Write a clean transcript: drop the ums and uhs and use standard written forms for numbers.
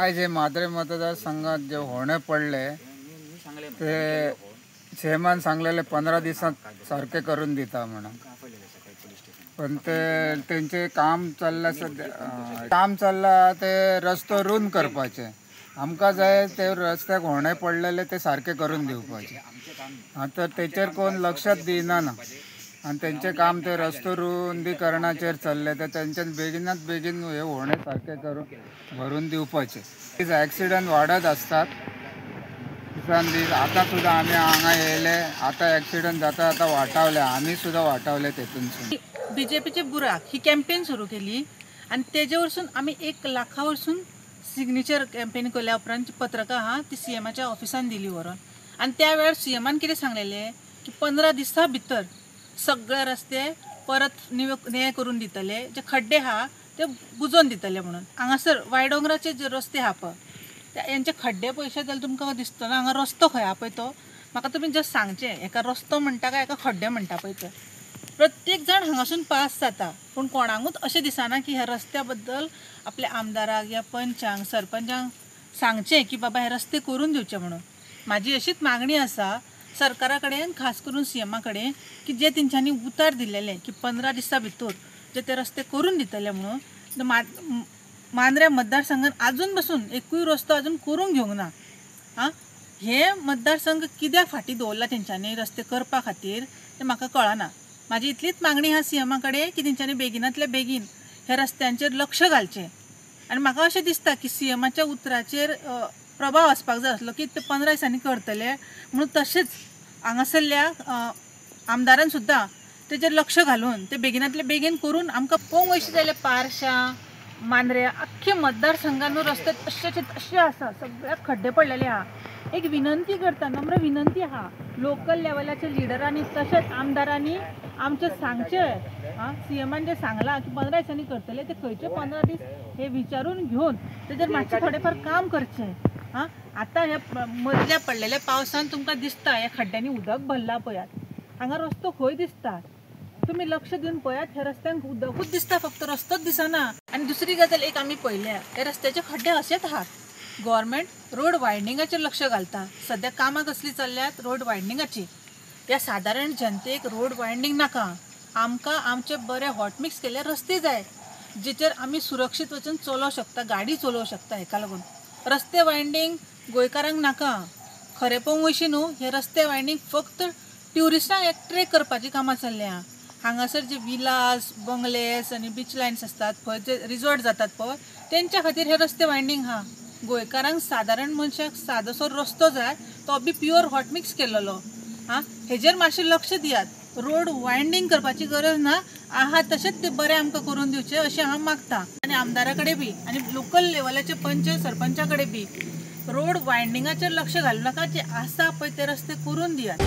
आयज हे मांद्रे मतदारसंघात जे होणे पडले ते सीएमान सांगलेले 15 दिसांत सारखे करून दिता म्हणून, पण ते तेंचे काम चल्ला सद्या काम चल्ला ते रस्तो रूंद करपाचे. आमकां जाय ते रस्त्याक होणे पडलेले ते सारखे करून दिवपाचे. आतां तेचेर कोण लक्षात दिना ना आनी तेंचें काम ते रस्तो रुंदीकरणाचेर चल्ले ते तेंच्यान बेगिनात बेगीन हे होणे सारखे करून भरून दिवपाचे. एक्सिडंट वाडत आसतात दिसान दीस. आतां सुद्दां आमी हांगा येयले, आतां एक्सिडंट जाता, आतां वाटावले, आमी सुद्दां वाटावले तेतूनसून. बीजेपीचे बुराक ही कॅम्पेन सुरू केली आनी तेजे वरसून आमी 1 लाखा वरसून सिग्नेचर कॅम्पेन केल्या उपरांत पत्रकां आहा ती सीएमाच्या ऑफिसान दिली व्हरोन. आनी त्या वेळार सीएमान कितें सांगलेलें की 15 दिसां भितर सगळे रस्ते परत निळे करून दितले, जे खड्डे आहा ते बुजोवन दितले म्हणून. हांगासर वायडोंगराचे जे रस्ते आहा पळय हेंचे खड्डे पयशे जाल्यार तुमकां दिसतना हांगा रस्तो खंय आहा पळय तो म्हाका तुमी जस्ट सांगचें, एका रस्तो म्हणटा काय एका खड्डे म्हणटा पळय ते. प्रत्येक जाण हांगासून पास जाता पूण कोणाकूच अशें दिसना की ह्या रस्त्या बद्दल आपल्या आमदाराक या पंचांक सरपंचांक सांगचें की बाबा हे रस्ते करून दिवचे म्हणून. म्हाजी अशीच मागणी आसा सरकारा कडेन, खास करून सीएमा कडेन, की जे तेंच्यांनी उतार दिलेले की 15 दिसां भितर जे ते रस्ते करून दितले म्हणून, मांद्र्या मतदारसंघान आजून बसून एकूय रस्तो अजून करूंक घेवंक ना. आं, हे मतदारसंघ कित्याक फाटीं दवरला तेंच्यांनी रस्ते करपा खातीर तें म्हाका कळना. म्हाजी इतलीच मागणी आहा सीएमा कडेन की तेंच्यांनी बेगिनांतल्या बेगीन ह्या रस्त्यांचेर लक्ष घालचें. आनी म्हाका अशें दिसता की सीएमाच्या उतराचेर प्रभाव आसपाक जाय आसलो की ते 15 दिसांनी करतले म्हणून. तशेंच हांगासरल्या आमदारान सुद्दां तेजेर लक्ष घालून ते बेगिनांतले बेगीन करून आमकां पळोवंक वयशे जाल्यार पारशा मांद्र्या अख्खे मतदारसंघान रस्ते तशेचे तशे आसा, सगळ्याक खड्डे पडलेले आहा. एक विनंती करता, नम्र विनंती आहा लोकल लेवलाच्या लिडरांनी तशेंच आमदारांनी आमचें सांगचें. आं, सीएमान जें सांगलां की 15 दिसांनी करतले ते खंयचे 15 दीस हे विचारून घेवन तेजेर मातशें थोडें फार काम करचें. आं, आतां ह्या मदल्या पडलेल्या पावसान तुमकां दिसता ह्या खड्ड्यांनी उदक भरलां पळयात, हांगा रस्तो खंय दिसता तुमी लक्ष दिवन पळयात, ह्या रस्त्यांक उदकूच दिसता, फक्त रस्तोच दिसना. आनी दुसरी गजाल एक आमी पळयल्या, ह्या रस्त्याचे खड्डे अशेच आहात. गव्हर्मेंट रोड वायडनिंगाचेर लक्ष घालता, सद्या कामां कसलीं चल्ल्यात रोड वायडनिंगाची. ह्या सादारण जनतेक रोड वायडनिंग नाका, आमकां आमचे बरे हॉटमिक्स केल्ले रस्ते जाय जेचेर आमी सुरक्षीत वचून चलोवंक शकता, गाडी चलोवंक शकता. हेका लागून रस्ते वायडनिंग गोंयकारांक नाका. खरें पळोवंक वयशी न्हू, हे रस्ते वायडनिंग फक्त ट्युरिस्टांक एट्रेक्ट करपाची कामां चल्ल्या. हांगासर जे विलास बंगलेस आनी बीच लायन्स आसतात पळय, जे रिजॉर्ट जातात पळय, तेंच्या खातीर हे रस्ते वायडनिंग आहा. गोंयकारांक सादारण मनशाक सादोसो रस्तो जाय, तो बी प्युअर हॉटमिक्स केल्लो. आं, हेजेर मातशें लक्ष दियात. रोड वायडनिंग करपाची गरज ना, आहा तशेंच ते बरें आमकां करून दिवचें अशें हांव मागता. आनी आमदारा कडेन बी आनी लोकल लेवलाचे पंच सरपंचा कडेन बी रोड वायडनिंगाचेर लक्ष घालूं नाका, जे आसा पळय ते रस्ते करून दियात.